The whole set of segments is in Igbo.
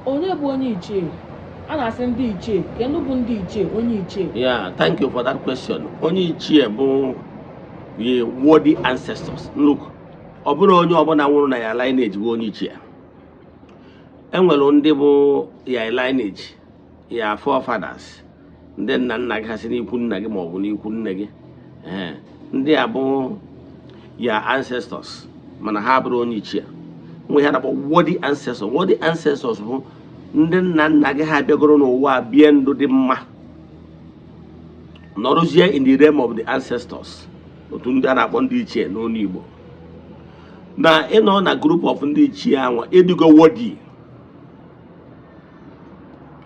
Onye bụ onye ichie? A na-asị ndị ichie, kedu bụ ndị ichie, onye ichie? Yeah, thank you for that question. Onye ichie bụ the worthy ancestors. Look, ọ bụrụ onye ọbụla nwụrụ na ya lineage bụ onye ichie. Enwere ndị bụ ya lineage, ya forefathers, ndị nna nna gị ha si n'ikwu nna gị maọbụ n'ikwu nne gị. Ee, ndị a bụ ya ancestors, mana ha bụrụ onye ichie. Nwe ihe a na-akpọ worthy ancestors. Worthy ancestors bụ ndị nna nna gị ha bịagoro n'ụwa bie ndụ dị mma, nọrụzie in the realm of the ancestors, otu ndị a na-akpọ ndị ichie n'onu Igbo. Na ịnọ na group of ndị ichie anwa, ịdịgo worthy.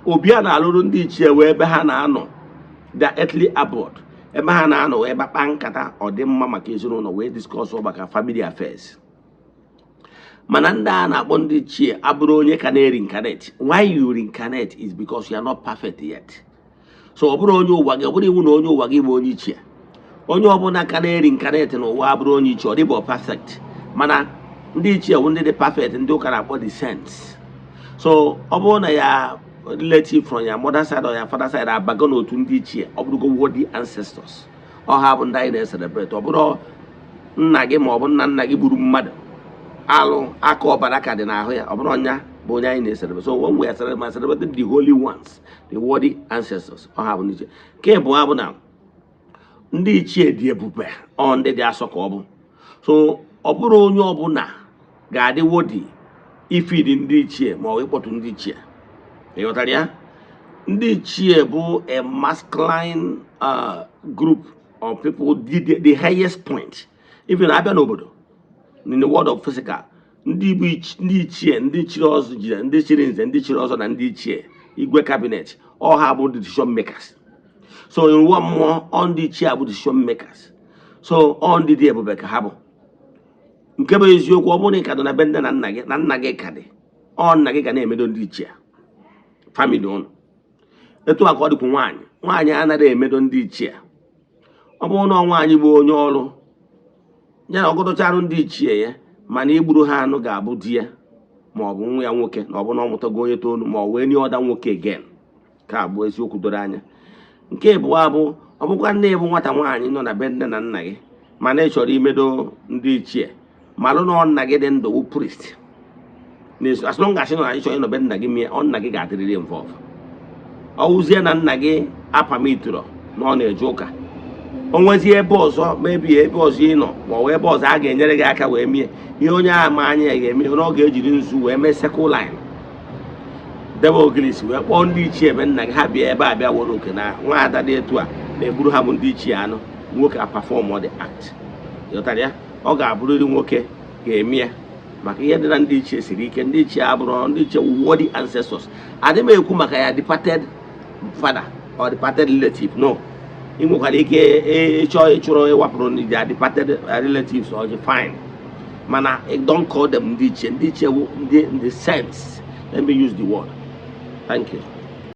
Obi a na-alụrụ ndị ichie wee ebe ha na-anọ, their earthly abode, ebe ha na-anọ wee kpa nkata ọdịmma maka ezinụlọ, wee discuss maka family affairs. Mana ndị a na-akpọ ndị ichie abụrụ onye ka na-reincarnate. Why you reincarnate is because you are not perfect yet. So ọ bụrụ onye ụwa gị, ọ bụrụ iwu na onye ụwa gị bụ onye ichie. Onye ọbụla ka na-reincarnate n'ụwa abụrụ onye ichie, ọ dịbụ perfect. Mana ndị ichie bụ ndị dị perfect, ndị ụka na-akpọ the saints. So ọ bụrụ na ya relative from your mother side or your father side abago n'otu ndị ichie, ọ bụrụgo worthy ancestors. Ọ ha bụ ndị anyị na-celebrate. Ọ bụrụ nna gị ma ọ bụ nna nna gị gburu mmadụ, alụ aka ọbara ka dị n'ahụ ya, ọ bụrụ ọnya bụ onye anyị na-celebrate. So when we are celebrating the holy ones, the worthy ancestors, ọ ha bụ ndị ichie. Nke abụọ bụ na ndị ichie dị ebube, ọ ndị dị asọ ka ọ bụ. So ọ bụrụ onye ọbụla ga-adị worthy ifidi ndị ichie ma ọ bụ ịkpọtụ ndị ichie. Ị ghọtara ya? Ndị ichie bụ a masculine group of people, the highest point even abịa n'obodo, in the world of physical. Ndị bụ ndị ichie, ndị chiri ọzọ, jiri ndị chiri nze, ndị chiri ọzọ na ndị ichie, igwe cabinet, ọ ha bụ decision makers. So n'ụwa mmụọ, ọ ndị ichie bụ decision makers. So ọ ndị dị ebube ka ha bụ. Nke bụ eziokwu, ọ bụrụ na ị ka nọ na be nne na nna gị, na nna gị ka dị, ọ nna gị ga na-emedo ndị ichie family ụnụ. Etu a ka ọ dịkwa nwaanyị. Nwaanyị anaghị emedo ndị ichie. Ọ bụrụ na ọ nwaanyị bụ onye ọrụ ya na ọgọdọcharụ ndị ichie ya, mana igburu ha anụ ga-abụ di ya ma ọ bụ nwa ya nwoke, na ọ bụ na ọ mụtago onye tonu, ma ọ wee nye ọda nwoke again. Ka abụ eziokwu doro anya. Nke abụọ bụ, ọ bụkwa nne bụ nwata nwaanyị nọ na be nne na nna gị, mana ị chọrọ imedo ndị ichie, malụ na ọ nna gị dị ndụ wụ priest. As long as ị nọ na ịchọ ịnọ be nna gị mie, ọ nna gị ga-adịrịrị involve. Ọ wụzie na nna gị apamitụrọ na ọ na-eje ụka, o nwezie ebe ọzọ, mebi ebe ọzọ ị nọ, ma ọ bụ ebe ọzọ a ga-enyere gị aka wee mie ihe onye agha ma anya ya ga-eme ihe na ọ ga-ejiri nzu wee mee circle line, debe ogirisi, wee kpọọ ndị ichie ebe nna gị, ha bịa ebe a, bịa were oke na nwaada dị etu a na-egburu ha bụ ndị ichie anụ. Nwoke a perform the act. Ịghọtara ya? Ọ ga-abụrịrị nwoke ga-eme ya, maka ihe dị na ndị ichie siri ike. Ndị ichie abụrụ ndị ichie, worthy ancestors. Adị m ekwu maka ya departed father or departed relative, no. Ị nwekwara ike ịchọ ịchụrụ ịwapụrụ ndị ya departed relatives or fine, mana don't call them ndị ichie. Ndị ichie wụ ndị the saints. Let me use the word. Thank you.